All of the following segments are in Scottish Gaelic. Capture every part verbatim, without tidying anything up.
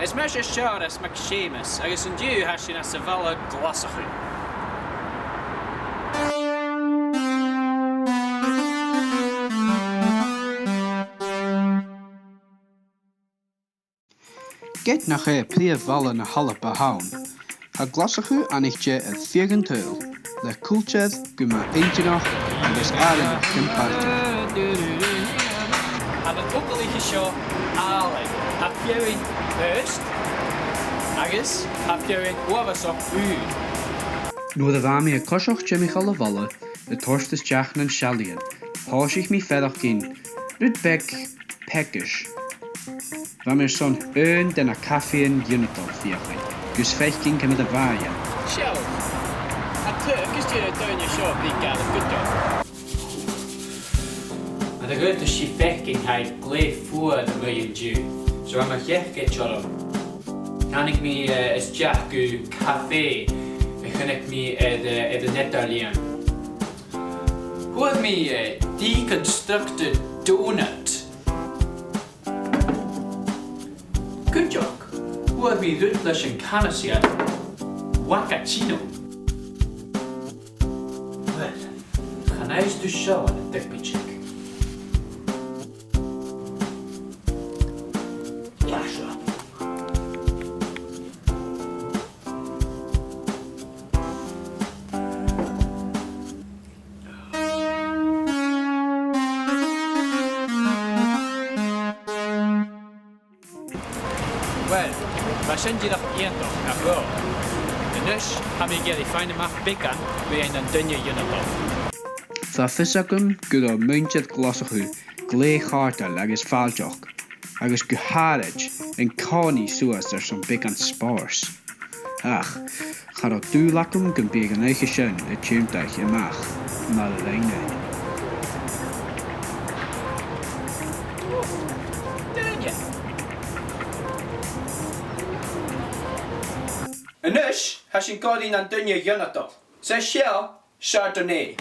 Is mise Seòras Mac Seumas, agus an-diugh tha sinn anns a' bhaile Glaschu. Ged nach e prìomh bhaile na h-Alba a th' ann, tha Glaschu aithnichte air feadh an t-saoghail le cultar gu math inntinneach agus àrainneachd am pàirt. Tha na togalaichean seo àlainn, tha feadhainn aost agus tha feadhainn uabhasach ùr. Nuair a bha mi a' coiseachd timcheall a' bhaile, a' toirt a-steach nan seallaidhean, thòisich mi faireachdainn rud beag peacaidh. Bha mi airson aon de na cafaidhean ionadail fheuchainn, gus faicinn ciamar a bha iad. Seall, tha trì agus dìreach daoine seo a' bruidhinn Gàidhlig cuideachd. Mar a dh'fhaodas sibh faicinn, tha e glè fhuar a-muigh an-diugh, so tha mo chearc air tiormachadh. Thàinig mi, eh, a-steach gu cafaidh a chunnaic mi air, eh, air an eadar-lìon. Fhuair mi, eh, deconstructed donut. Cuideachd, fhuair mi rud leis an canas iad Wacachino. Uill, chan fhaigh thu seo ann an Dick Beach. Leis seo. Uill, bha sin dìreach iongantach, nach robh? A-nis, tha mi ag iarraidh faighinn a-mach beagan mu dheidhinn an duine ionadail. Bha fios agam gun robh muinntir Ghlaschu glè chàirdeil agus fàilteach, agus gu h-àraid an-còmhnaidh suas airson beagan spòrs. Ach cha robh dùil agam gum biodh an oidhche sin a' tionndadh a-mach mar a rinn e. A-nis, tha sinn a' dol dhan duine ionadail. 'S e seo Chardonnay.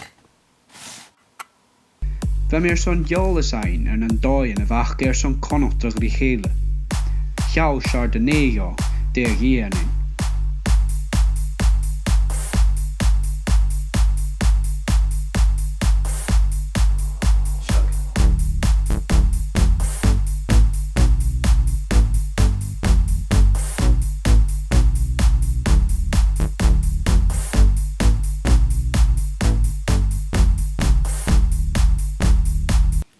Bha mi airson eòlas fhaighinn air na dòighean a bh' aca airson connadh ri chèile. Sheall Chardonnay dhomh dè a dhèanainn.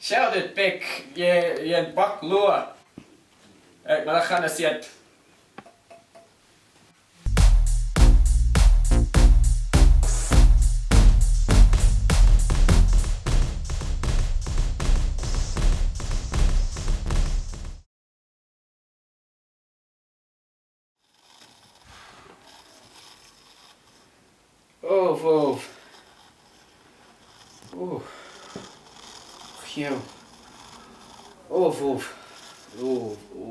Seall rud beag dhe, dhen bhac luath. Eh, mar a chanas iad. Ò, bhobh. Ò. Cheo. Ò, bhobh. Ò, ò,